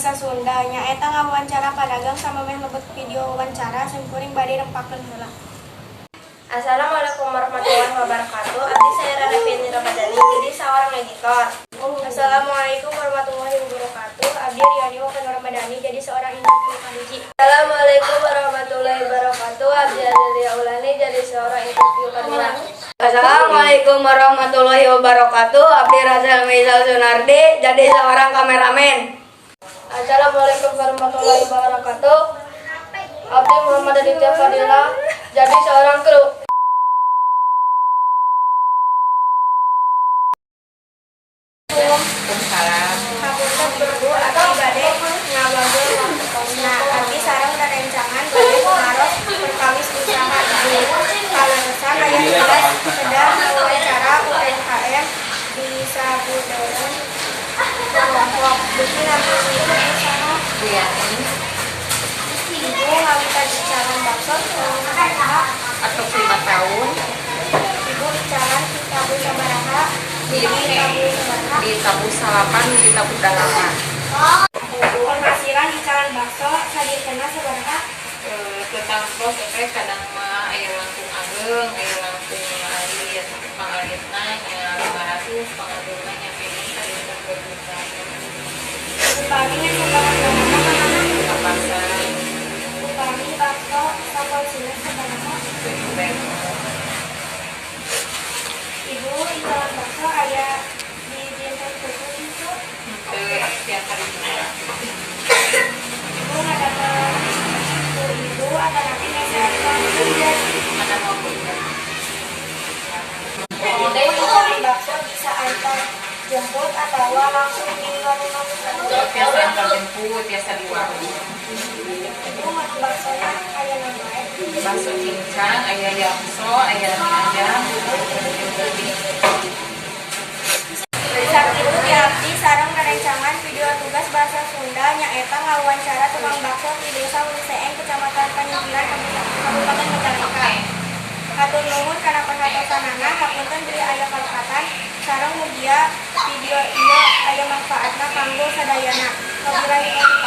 Bahasa Sunda nyaeta ngawawancara padagang samemeh lebet video wawancara, simkuring bade nempakeun heula. Assalamualaikum warahmatullahi wabarakatuh. Abdi saya Rara Feni Ramadhani, jadi seorang editor. Assalamualaikum warahmatullahi wabarakatuh. Abdi Riani Wakan Ramadhani, jadi seorang interview kahiji. Assalamualaikum warahmatullahi wabarakatuh. Abdi Adelia Ulani, jadi seorang interview kedua. Assalamualaikum warahmatullahi wabarakatuh. Abdi Rasel Misal Sunardi, jadi seorang kameramen. Assalamualaikum warahmatullahi wabarakatuh. Abdi Muhammad Aditya Fadila, jadi seorang kru. Waalaikumsalam. Hapunten, Bu, abdi bade ngawagel waktosna. Abdi sareng rerencangan bade tumaros perkawis usaha Ibu. Kaleresan aya tugas kedah ngawawancara UMKM di sabudeureun kelompok. Dupi nami Ibu saha? Bu Yani. Ibu ngawitan icalan bakso tahun sabaraha? Atau 5 tahun. Ibu icalan ditabuh sabaraha? Ditabuh sabaraha? Ditabuh salapan, ditabuh dalapan. Penghasilan icalan bakso sadintenna sabaraha? Tentang terus teh kadang mah aya langkung ageng, aya langkung alit. Pangalitna nya 500, pangageungna nya kayaknya sadinten 2 juta. Upami ngan sabaraha ka mana? Ka pasar. Upami bakso saporsina sabaraha? 7.000. Ibu icalan bakso aya di dinten khusus itu? Henteu, tiap hari juga. Ibu ngadamel ku ibu atanapi meser langsung jadi? Ada mau kuliah. Ibu icalan bakso bisa antar jemput atau langsung di warung? Tiasa antar jemput, tiasa di warung. Ibu menu baksona aya naon wae? Bakso cincang, aya yakso, aya mie ayam, jeung. Sakitu ti abdi sareng rerencangan video tugas Bahasa Sunda nyaeta ngawawancara tukang bakso di Desa Wuluseeng, Kecamatan Panyingkiran, Kabupaten Majalengka. Hatur nuhun kana perhatosanana, hapunten bilih aya kalepatan, sareng mugia video ieu aya manfaatna kanggo sadayana. Wabillahi taufiq.